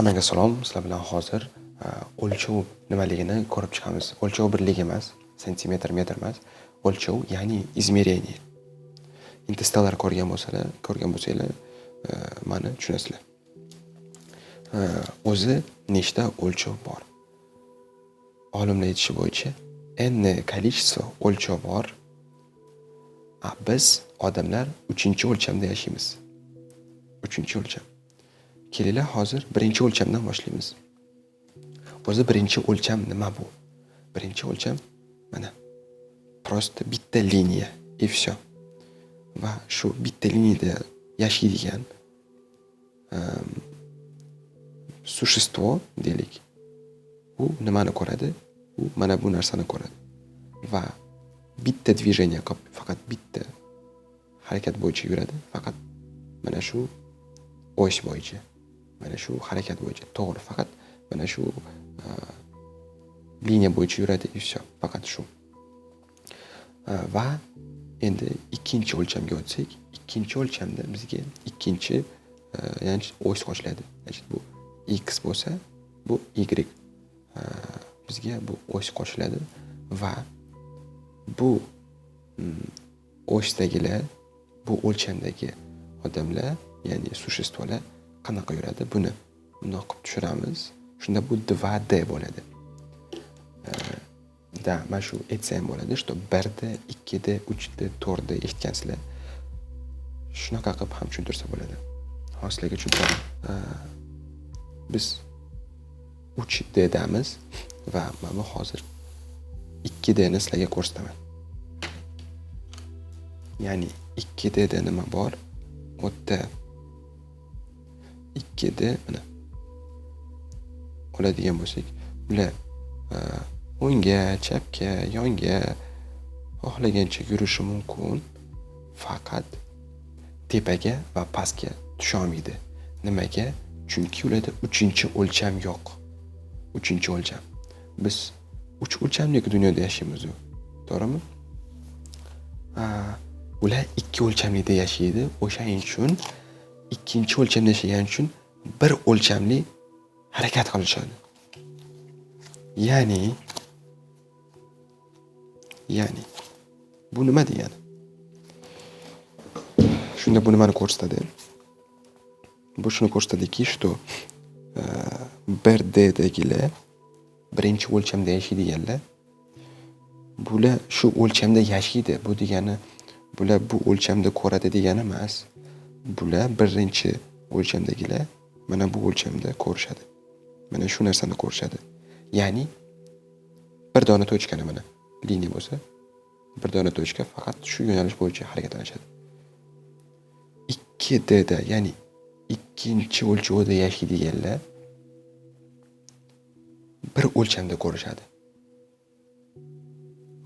Hammaga salom. Sizlar bilan hozir o'lchov nimaligini ko'rib chiqamiz. O'lchov birligi emas, santimetr, metr emas. O'lchov, ya'ni измерение. Interstellar ko'rgan bo'lsanglar, mani tushunasizlar. O'zi nechta o'lchov bor? Olimlar aytishi bo'yicha n количество o'lchov bor. Biz odamlar 3-o'lchamda yashaymiz. 3-o'lcham. Kelinglar, hozir 1-o'lchamdan boshlaymiz. O'zi 1-o'lcham nima bu? 1-o'lcham mana просто bitta liniya и всё. Va shu bitta liniyada yashaydigan существо deylik. U nimani ko'radi? U mana bu narsani ko'radi. Va bitta движение qilib, faqat bitta harakat bo'yicha yuradi, faqat mana shu ось bo'yicha. Mana shu harakat bo'yicha, to'g'ri, faqat mana shu liniya bo'yicha yuradi и всё, faqat shu. Va endi 2-o'lchamga o'tsak, 2-o'lchamda bizga ikkinchi, ya'ni ось qo'shiladi. Значит, bu x bo'lsa, bu y. Bizga bu ось qo'shiladi va bu ось dagilar, bu o'lchamdagi odamlar, ya'ni существо lar qanaqa yuradi? Buni bundoq qilib tushiramiz. Shunda bu 2D bo'ladi. Da, mana shu aytsa ham bo'ladi, что 1D, 2D, 3D, 4D eshitgansizlar. Shunaqa qilib ham tushuntirsa bo'ladi. Hozir sizlarga tushuntiraman. Biz 3D damiz va mana bu hozir 2D ni sizlarga ko'rsataman. Ya'ni 2D da nima bor? U yerda 2D mana oladigan bo'lsak, ular o'ngga, chapga, yonga xohlagancha yurishi mumkin, faqat tepaga va pastga tusha olmaydi. Nimaga? Chunki ularda 3-o'lcham yo'q. 3-o'lcham. Biz 3 o'lchamli dunyoda yashaymiz u. To'g'rimi? Ular 2 o'lchamlida yashaydi. O'shaning uchun 2-o'lchamda yashagani uchun 1 o'lchamli harakat qilishadi. Ya'ni bu nima degani? Shunda bu nimani ko'rsatadi? Bu shuni ko'rsatadiki, что 1D dagilar, 1-o'lchamda yashaydiganlar, bular shu o'lchamda yashaydi. Bu degani bular bu o'lchamda ko'radi degani emas. Bular 1-o'lchamdagilar mana bu o'lchamda ko'rishadi. Mana shu narsani ko'rishadi. Ya'ni bir dona точка ni mana liniya bo'lsa, bir dona точка faqat shu yo'nalish bo'yicha harakatlanishadi. 2D da, ya'ni 2-o'lchovda yashaydiganlar bir o'lchamda ko'rishadi.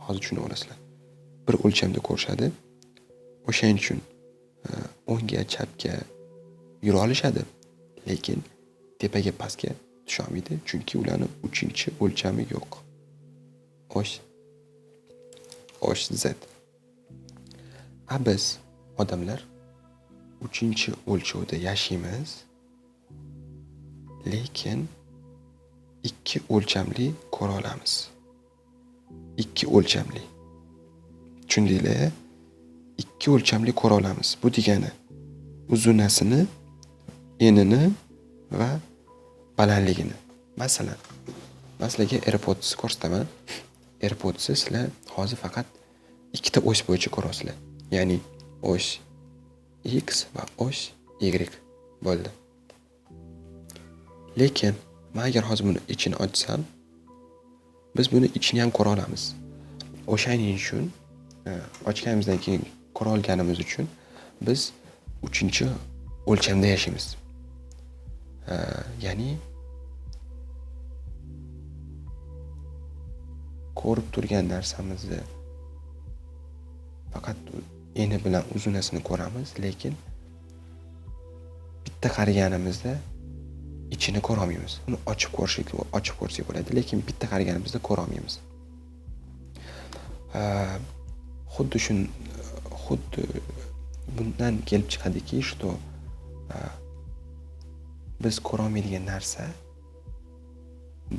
Hozir tushunib olasizlar. Bir o'lchamda ko'rishadi. O'shaning uchun o'ngga, chapga yura olishadi, lekin tepaga, pastga tusha olmaydi, chunki ularning 3-o'lchami yo'q. Ось Z. A biz odamlar 3-o'lchovda yashaymiz, lekin 2 o'lchamli ko'ra olamiz. 2 o'lchamli. Tushundinglar? 2 o'lchamli ko'ra olamiz. Bu degani uzunasini, enini va balandligini. Masalan, men sizlarga AirPods ko'rsataman. AirPodsni sizlar hozir faqat 2 ta ось bo'yicha ko'rasizlar. Ya'ni ось X va ось Y bo'ldi. Lekin men agar hozir buni ichini ochsam, biz buni ichini ham ko'ra olamiz. O'shaning uchun ochganimizdan keyin ko'ra olganimiz uchun biz 3-o'lchamda yashaymiz. Ya'ni ko'rib turgan narsamizni faqat eni bilan uzunasini ko'ramiz, lekin bitta qaraganimizda ichini ko'ra olmaymiz. Uni ochib ko'rsak bo'ladi, lekin bitta qaraganimizda ko'ra olmaymiz. Xuddi bundan kelib chiqadiki, что Biz ko'rolmaydigan narsa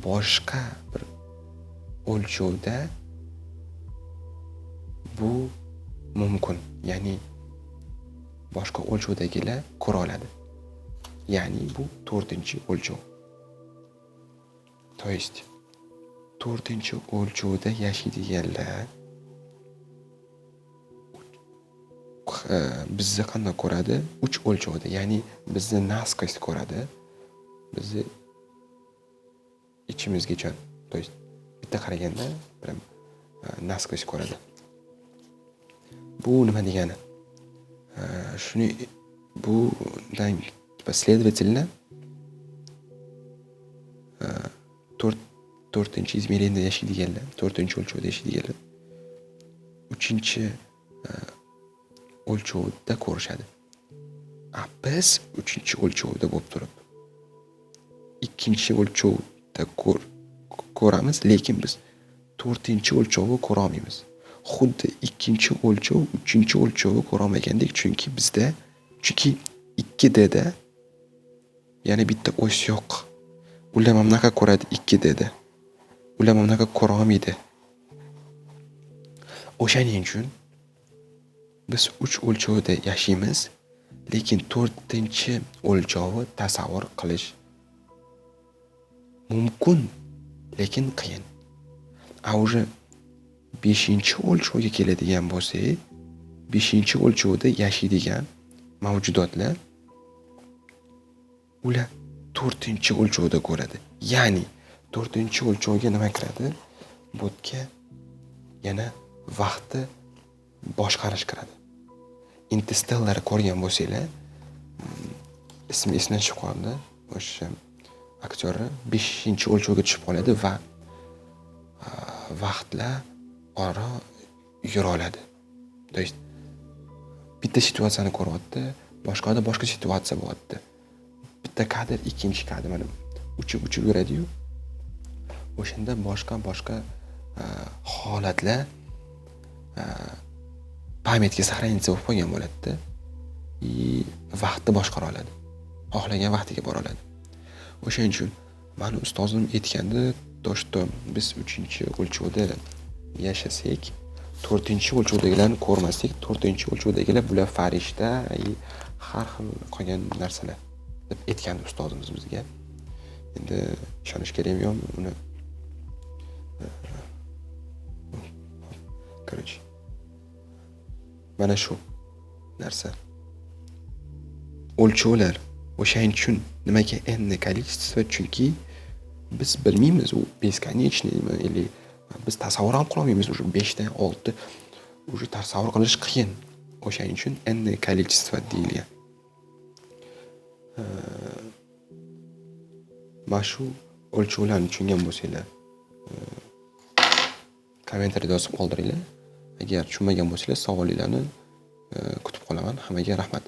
boshqa bir o'lchovda bu mumkin. Ya'ni boshqa o'lchovdagilar ko'ra oladi. Ya'ni bu 4-chi o'lchov. То есть 4-chi o'lchovda yashaydiganlar bizni qanday ko'radi? 3 o'lchovda, ya'ni bizni naskos ko'radi. Bizni ichimizgacha, то есть bitta qaraganda prям naskos ko'radi. Bu nima degani? Shuni bundan последовательно 4-chi измерение da yashaydiganlar, 4-chi o'lchovda yashaydiganlar 3-chi o'lchovda ko'rishadi. A biz 3-chi o'lchovda bo'lib turib 2-chi o'lchovda ko'ramiz, lekin biz 4-chi o'lchovni ko'ra olmaymiz. Xuddi 2-chi o'lchov 3-chi o'lchovni ko'ra olmagandek, chunki bizda, chunki 2D da yana bitta o's yo'q. Ular mana bunaqa ko'radi 2D da. Ular mana bunaqa ko'ra olmaydi. O'shaning uchun biz 3 o'lchovda yashaymiz, lekin 4-chi o'lchovni tasavvur qilish mumkin, lekin qiyin. A уже 5-chi o'lchovga keladigan bo'lsak, 5-chi o'lchovda yashaydigan mavjudotlar ular 4-chi o'lchovda ko'radi. Ya'ni 4-chi o'lchovga nima kiradi? Bu yerga yana vaqtni boshqarish kiradi. Interstellar ko'rgan bo'lsanglar, ismi esimdan chiqib qoldi. O'sha aktyori 5-chi o'lchovga tushib qoladi va vaqtlar ora yura oladi. То есть bitta situatsiyani ko'ryapti, boshqa yerda boshqa situatsiya bo'lyapti. Bitta kadr, ikkinchi kadr mana uchib-uchib yuradi-yu. O'shanda boshqa holatlar память ga сохраниться bo'lib qolgan bo'ladi-da. И vaqtni boshqara oladi. Xohlagan vaqtiga bora oladi. O'shaning uchun mani ustozim aytgandi, то что biz 3-chi o'lchovda yashasak, 4-chi o'lchovdagilarni ko'rmasak, 4-chi o'lchovdagilar bular farishta, har xil qolgan narsalar deb aytgandi ustozimiz bizga. Endi ishonish kerakmi yo'qmi uni? Короче, mana shu narsa. O'lchovlar. O'shaning uchun nimaga n количество? Chunki biz bilmaymiz u бесконечныйmi или biz tasavvur ham qila olmaymiz уже 5 dan 6 уже tasavvur qilish qiyin. O'shaning uchun n количество deyilgan. Mana shu o'lchovlarni tushungan bo'lsanglar, kommentariyada yozib qoldiringlar. Agar tushunmagan bo'lsanglar, savolinglarni kutib qolaman. Hammaga rahmat.